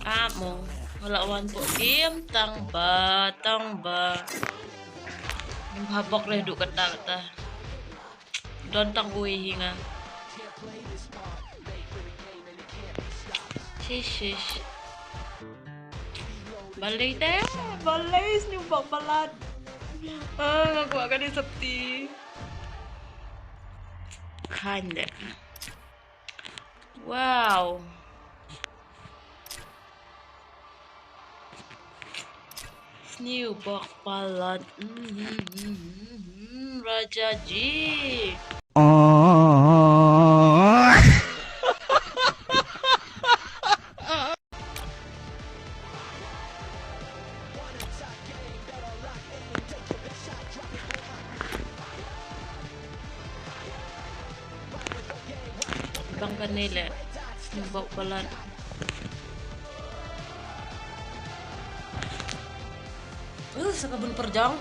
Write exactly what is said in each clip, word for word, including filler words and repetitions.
Amo, wala wan ko im tang ba, tang ba. Im ha bok re du kata kata. Don tang ui hi nga. Shish, shish. Balei te, balei sniu bok balat. Ah, nga kwah kane sopti. Khan de. Wow. Sniu bok balat. Mm, mm, mm, mm, mm, Raja ji. Bang kane le. Bok balat. Uh, sa ka bun pyrjong.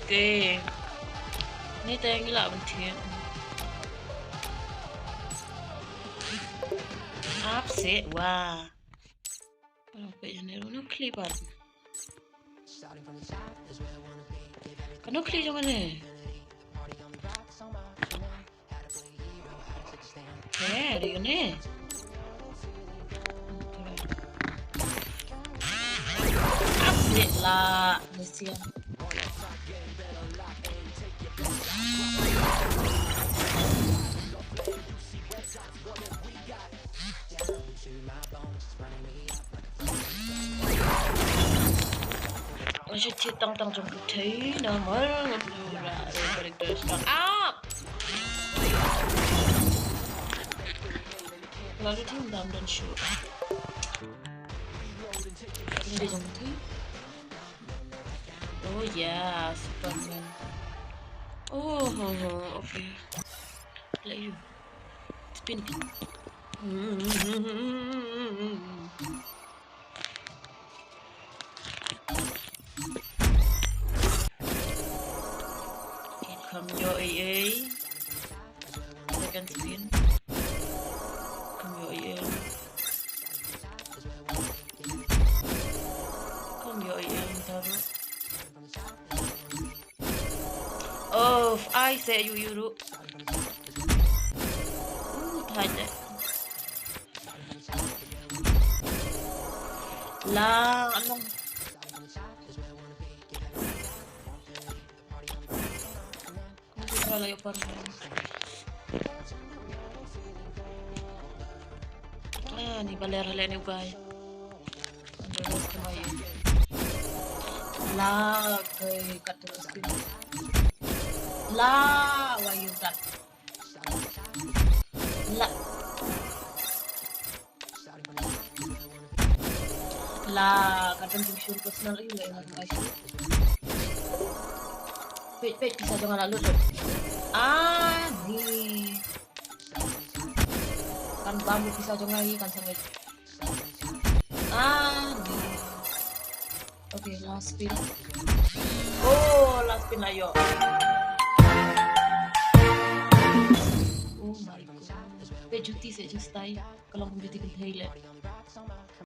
Okay. Ni te ngi lah ban thied. Ap se wa. Kalau pe jan ne runo kli pat. Kano kli jong ne? Eh, di ne. Update lah, ni siang. Nga shu thied tang tang jong pyrthei namar ngam ju lah re character strong up. Lalu team dam don shoot. Ini dia jong pyrthei. Oh yeah, Superman. Oh, oh, oh, okay. Let you spin. Kham ïoh ei ei. Second spin. Kham ïoh ei ei. Kham ïoh ei ei mynta ruh. Oh, ai se ïoh ïoh ruh. Uh, thait de. La, anong. Ngi la ïoh par. Ah, ni ba ler haleh ni u guy. La, kai kat tu spin. La, why you cut? La. La, ka don jingshun personal ïa u, la ïa u. Peit, peit, pisa jong nga la lut. Ah, ni. Kan bam pisa jong nga hi, kan sangit. Ah, ni. Okay, last spin. Oh, last spin la ïoh. Oh my God. Peit juti se jingstyle. Ka long kum juti kynthei leh.